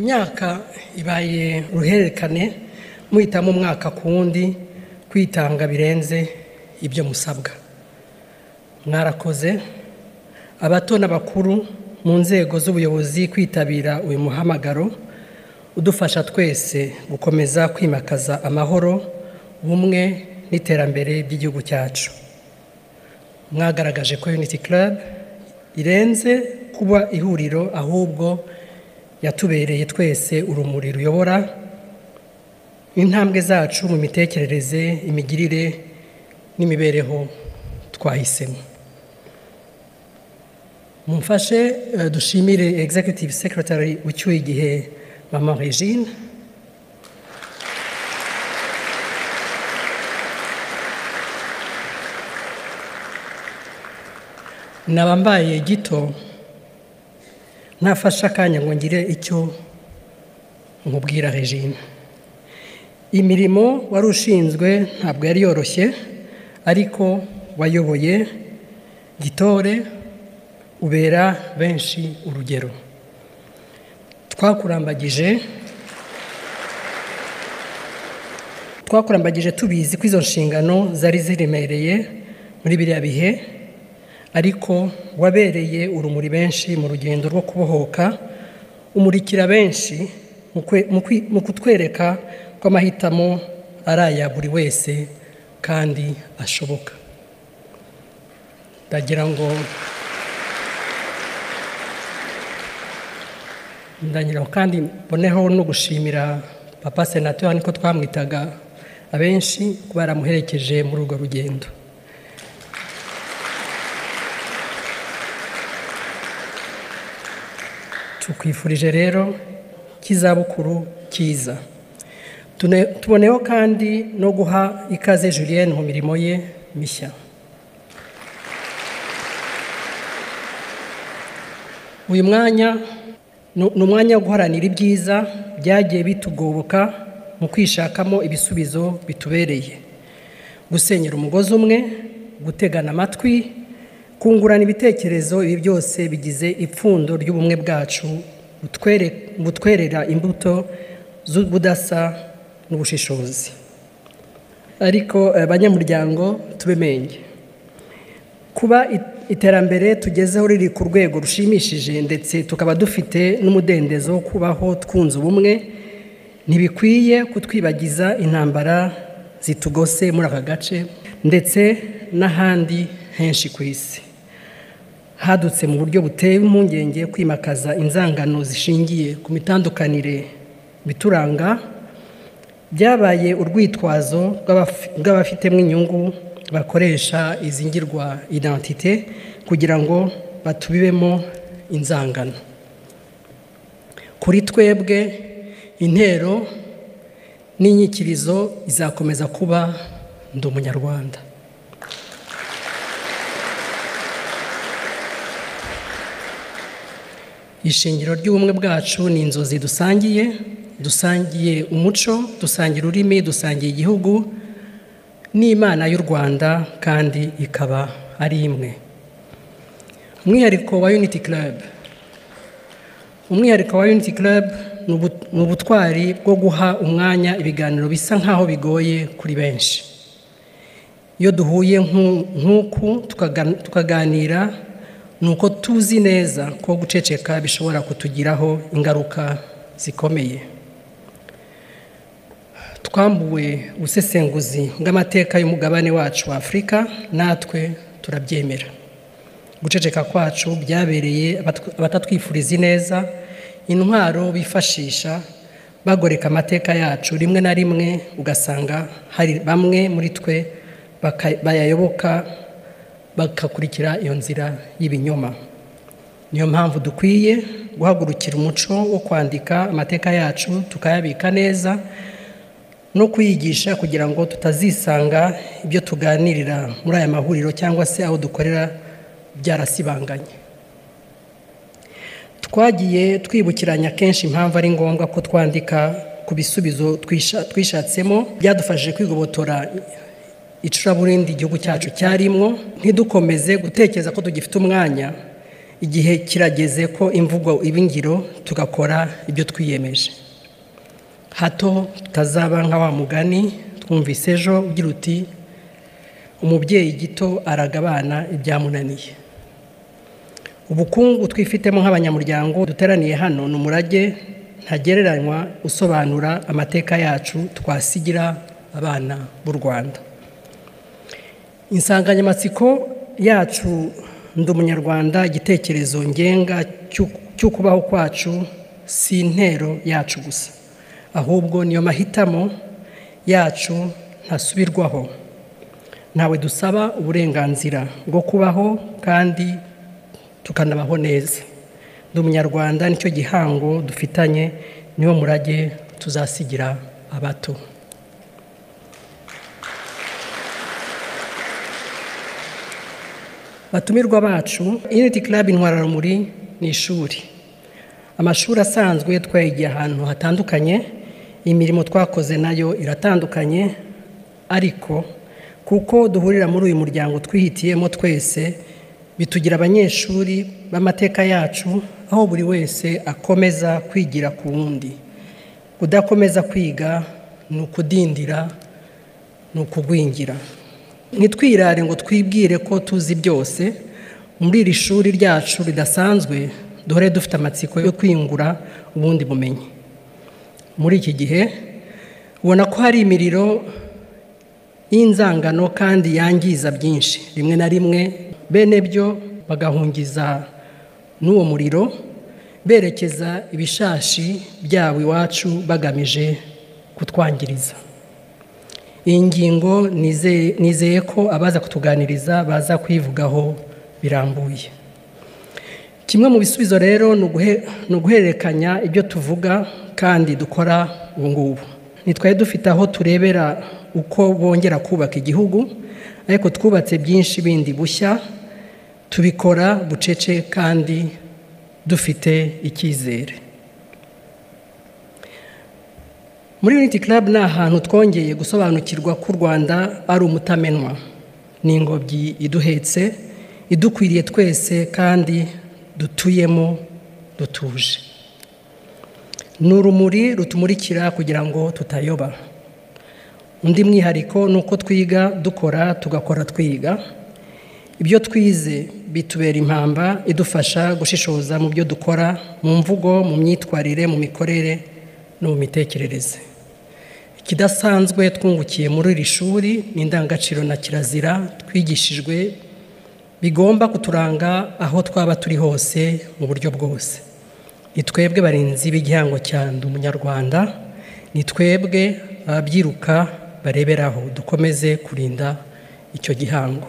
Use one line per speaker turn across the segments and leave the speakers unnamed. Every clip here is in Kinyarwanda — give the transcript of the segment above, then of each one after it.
Imyaka ibaye uruhererekane muhitamo umwaka ku wundi kwitanga birenze ibyo musabwa. Mwarakoze abato n'abakuru mu nzego z'ubuyobozi kwitabira uyu muhamagaro udufasha twese gukomeza kwimakaza amahoro, ubumwe n'iterambere by'igihugu cyacu. Mwagaragaje ko Unity Club irenze kuba ihuriro, ahubwo yatubereye twese urumuri ruyobora intambwe zacu mu mitekerereze, imigirire n'imibereho twahisemo. Mumfashe dushimire Executive Secretary ucyuye igihe, Mama Regine, nabambaye gito ntafashe akanya ngo ngire icyo nkubwira. Regine, imirimo wari ushinzwe ntabwo yari yoroshye, ariko wayoboye gitore ubera benshi urugero. Twakurambagije tubizi ko izo nshingano zari ziremereye muri biriya bihe, ariko wabereye urumuri benshi mu rugendo rwo kubohoka, umurikira benshi mu kutwereka ko amahitamo ari aya buri wese kandi ashoboka. Ndagira ngo ndagira kandi mboneho no gushimira Papa Senateur, niko twamwitaga abenshi, kuba yaramuherekeje muri urwo rugendo. Tukwifurije rero kizabukuru cyiza. Tuboneho kandi no guha ikaze Julienne mu mirimo ye mishya. Uyu mwanya ni umwanya wo guharanira ibyiza byagiye bitugoboka mu kwishakamo ibisubizo bitubereye, gusenyera umugozi umwe, gutegana amatwi, kungurana ibitekerezo. Ibi byose bigize ipfundo ry'ubumwe bwacu butwerera imbuto z'ubudasa n'ubushishozi. Ariko abanyamuryango tubemenge kuba iterambere tugezeho riri ku rwego rushimishije, ndetse tukaba dufite n'umudendezo wo kubaho twunze ubumwe, ntibikwiye kutwibagiza intambara zitugose muri aka gace ndetse n'ahandi henshi ku isi. Hadutse mu buryo buteye impungenge kwimakaza inzangano zishingiye ku mitandukanire bituranga, byabaye urwitwazo rw'abafitemo inyungu bakoresha izingirwa identité kugira ngo batubibemo inzangano. Kuri twebwe intero n'inyikirizo izakomeza kuba ndi umunyarwanda. Ishingiro ry'ubumwe bwacu ni inzozi dusangiye, dusangiye umuco, dusangiye ururimi, dusangiye igihugu n'Imana y'u Rwanda, kandi ikaba ari imwe. Umwihariko wa Unity Club, umwihariko wa Unity Club ni ubutwari bwo guha umwanya ibiganiro bisa nkaho bigoye kuri benshi. Iyo duhuye nk'uku tukaganira, ni uko tuzi neza ko guceceka bishobora kutugiraho ingaruka zikomeye. Twambuwe ubusesenguzi bw'amateka y'umugabane wacu wa Afurika, natwe turabyemera. Guceceka kwacu byabereye abatatwifuriza ineza intwaro bifashisha bagoreka amateka yacu, rimwe na rimwe ugasanga hari bamwe muri twe bayayoboka bagakurikira iyo nzira y'ibinyoma. Niyo mpamvu dukwiye guhagurukira umuco wo kwandika amateka yacu, tukayabika neza no kuyigisha, kugira ngo tutazisanga ibyo tuganirira muri aya mahuriro cyangwa se aho dukorera byarasibanganye. Twagiye twibukiranya kenshi impamvu ari ngombwa ko twandika ku bisubizo twishatsemo byadufashije kwigobotora icuraburindi igihugu cyacu cyarimwo. Ntidukomeze gutekereza ko tugifite umwanya. Igihe kirageze ko imvugo iba ingiro, tugakora ibyo twiyemeje, hato tutazaba nka wa mugani twumvise ejo ugira uti: "Umubyeyi gito araga abana ibyamunaniye." Ubukungu twifitemo nk'abanyamuryango duteraniye hano ni umurage ntagereranywa usobanura amateka yacu twasigira abana b'u Rwanda. Insanganyamatsiko yacu "Ndi Umunyarwanda, igitekerezo ngenga cy'ukubaho kwacu" si intero yacu gusa, ahubwo niyo mahitamo yacu ntasubirwaho. Ntawe dusaba uburenganzira bwo kubaho kandi tukanabaho neza. Ndi Umunyarwanda nicyo gihango dufitanye, niwo murage tuzasigira abato. Batumirwa bacu, Unity Club Intwararumuri ni ishuri. Amashuri asanzwe twayigiye ahantu hatandukanye, imirimo twakoze nayo iratandukanye, ariko kuko duhurira muri uyu muryango twihitiyemo twese, bitugira abanyeshuri b'amateka yacu, aho buri wese akomeza kwigira ku wundi. Kudakomeza kwiga ni ukudindira, ni ukugwingira. Ntitwirare ngo twibwire ko tuzi byose. Muri iri shuri ryacu ridasanzwe, duhore dufite amatsiko yo kwiyungura ubundi bumenyi. Muri iki gihe ubona ko hari imiriro y'inzangano kandi yangiza byinshi, rimwe na rimwe bene byo bagahungiza n'uwo muriro berekeza ibishashi byabo iwacu bagamije kutwangiriza. Iyi ngingo nizeye ko abaza kutuganiriza baza kuyivugaho birambuye. Kimwe mu bisubizo rero ni uguhererekanya ibyo tuvuga kandi dukora ubu ngubu. Ntitwari dufite aho turebera uko bongera kubaka igihugu, ariko twubatse byinshi bindi bushya, tubikora bucece kandi dufite icyizere. Muri Unity Club ni ahantu twongeye gusobanukirwa ko u Rwanda ari umutamenwa, ni ingobyi iduhetse, idukwiriye twese kandi dutuyemo dutuje. Ni urumuri rutumurikira kugira ngo tutayoba. Undi mwihariko ni uko twiga dukora, tugakora twiga. Ibyo twize bitubera impamba idufasha gushishoza mu byo dukora, mu mvugo, mu myitwarire, mu mikorere no mu mitekerereze. Ikidasanzwe twungukiye muri iri shuri ni indangagaciro na kirazira twigishijwe bigomba kuturanga aho twaba turi hose mu buryo bwose. Ni twebwe barinzi b'igihango cya Ndi Umunyarwanda, ni twebwe ababyiruka bareberaho, dukomeze kurinda icyo gihango.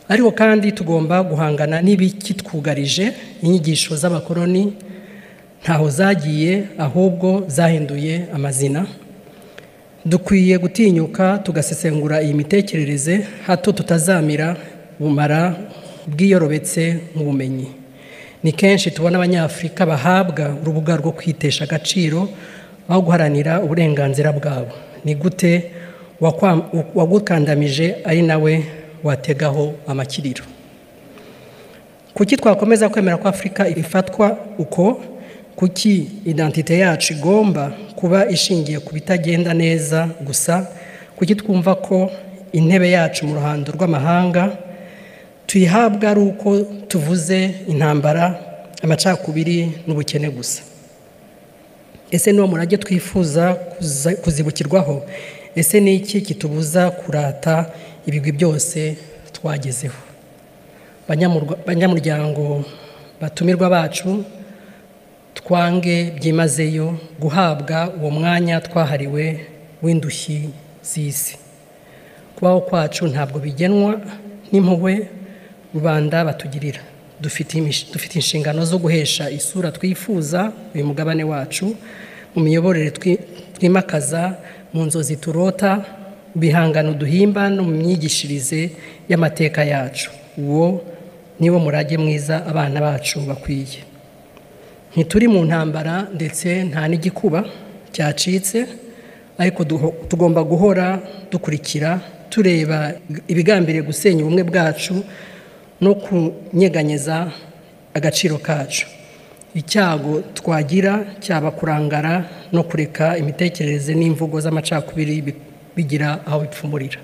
Ariko kandi tugomba guhangana n'ibikitwugarije. Inyigisho z'abakoloni ntaho zagiye, ahubwo zahinduye amazina. Dukwiye gutinyuka tugasesengura iyi mitekerereze, hato tutazamira bumara bwiyorobetse nk'ubumenyi. Ni kenshi tubona Abanyafurika bahabwa urubuga rwo kwitesha agaciro aho guharanira uburenganzira bwabo. Ni gute wagukandamije ari nawe wategaho amakiriro? Kuki twakomeza kwemera ko Afurika ifatwa uko? Kuki identité yacu igomba kuba ishingiye ku bitagenda neza gusa? Kuki twumva ko intebe yacu mu ruhando rw'amahanga tuyihabwa ari uko tuvuze intambara, amacakubiri n'ubukene gusa? Ese niwo murage twifuza kuzibukirwaho? Ese ni iki kitubuza kurata ibigwi byose twagezeho? Banyamuryango batumirwa bacu, twange byimazeyo guhabwa uwo mwanya twahariwe w'indushyi z'isi. Kubaho kwacu ntabwo bigenwa n'impuhwe rubanda batugirira. Dufite inshingano zo guhesha isura twifuza uyu mugabane wacu mu miyoborere twimakaza, mu nzozi turota, bihangano duhimba no mu myigishirize y'amateka yacu. Uwo niwo murage mwiza abana bacu bakwiye. Ntituri mu ntambara ndetse nta n'igikuba cyacitse, ariko tugomba guhora dukurikira, tureba ibigambiriye gusenya ubumwe bwacu no kunyeganyeza agaciro kacu. Icyago twagira cyaba kurangara no kureka imitekerereze n'imvugo z'amacakubiri bigira aho bipfumurira.